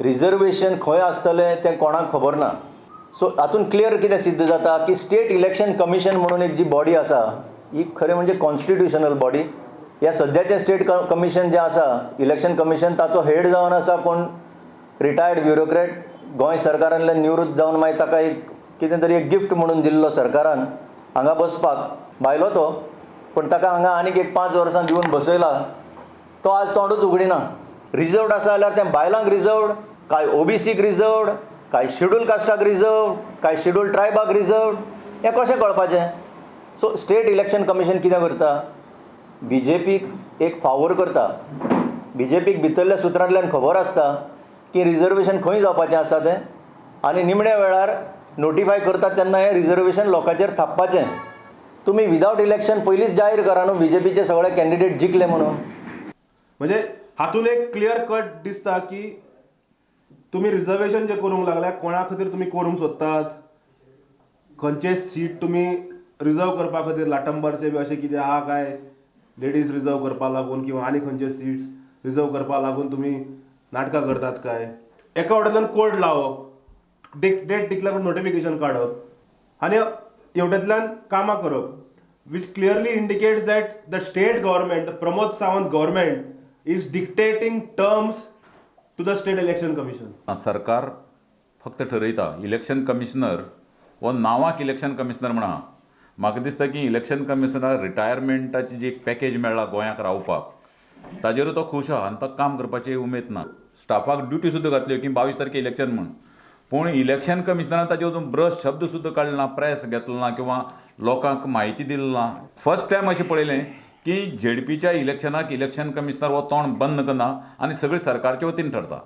Reservation खंय आसतलें तें कोणाक खबर ना. सो हातूंत क्लियर कितें सिद्ध जाता की स्टेट इलेक्शन कमिशन म्हणून एक जी बॉडी आसा ही खरें म्हणजे कॉन्स्टिट्युशनल बॉडी. ह्या सद्याचें स्टेट कमिशन जें आसा, इलेक्शन कमिशन, ताचो हेड जावन आसा कोण रिटायर्ड ब्युरोक्रेट, गोंय सरकारांतल्यान निवृत्त जावन मागीर ताका एक कितें तरी एक गिफ्ट म्हणून दिल्लो सरकारान हांगा बसपाक. भायलो तो, पूण ताका हांगा आनीक एक 5 वर्सां दिवन बसयला. तो आज तोंडूच उगडिना. रिजर्वड आसा जाल्यार तें बायलांक रिजर्वड, काय ओबीसीक रिजर्वड, काय शेड्यूल कास्टाक रिजर्वड, काय शेड्यूल ट्रायबाक रिजर्वड, हें कशें कळपाचें? सो स्टेट इलेक्शन कमिशन कितें करता? बीजेपीक एक फावोर करता. बीजेपीक भितरल्या सुत्रांतल्यान खबर आसता की रिजर्वेशन खंय जावपाचें आसा तें, आनी निमण्या वेळार नोटिफाय करतात तेन्ना हें रिजर्वेशन लोकांचेर थापपाचें. तुमी विदावट इलेक्शन पयलींच जाहीर करा न्हू बीजेपीचे सगळे कॅन्डिडेट जिखले म्हणून. म्हणजे हातून एक क्लियर कट दिसता की तुमी रिजर्वेशन जे करूंक लागल्या, कोणा खातीर तुमी करूंक सोदतात, खंयचे सीट तुमी रिजर्व करपा खातीर, लाटंबरचे बी अशें कितें आहा काय लेडीज रिजर्व करपा लागून किंवा आनी खंयचे सीट्स रिजर्व करपा लागून तुमी नाटकां करतात काय? एका वटेंतल्यान कोर्ट लावप, डेट डिक्लेअर नोटिफिकेशन काडप आनी हेवटेंतल्यान कामां करप, which clearly indicates that the state government, Pramod Sawant government, is dictating terms to the State Election Commission. सरकार फक्त ठरयता. इलेक्शन कमिशनर हो नांवाक इलेक्शन कमिशनर म्हण आहा. म्हाका दिसता की इलेक्शन कमिशनर रिटायरमेंटाची जी एक पॅकेज मेळ्ळा गोंयाक रावपाक, ताजेरूय तो खूश आहा आनी ताका काम करपाची उमेद ना. स्टाफाक ड्युटी सुद्दां घातल्यो की 22 तारखे इलेक्शन म्हूण, पूण इलेक्शन कमिशनरान ताजे वचून ब्रश शब्द सुद्दां काडलो ना, प्रेस घेतलो ना किंवा लोकांक म्हायती दिली ना. फर्स्ट टायम अशें पळयलें की झेडपीच्या इलेक्शनाक इलेक्शन कमिशनर हो तोंड बंद करना आनी सगळें सरकारच्या वतीन ठरता.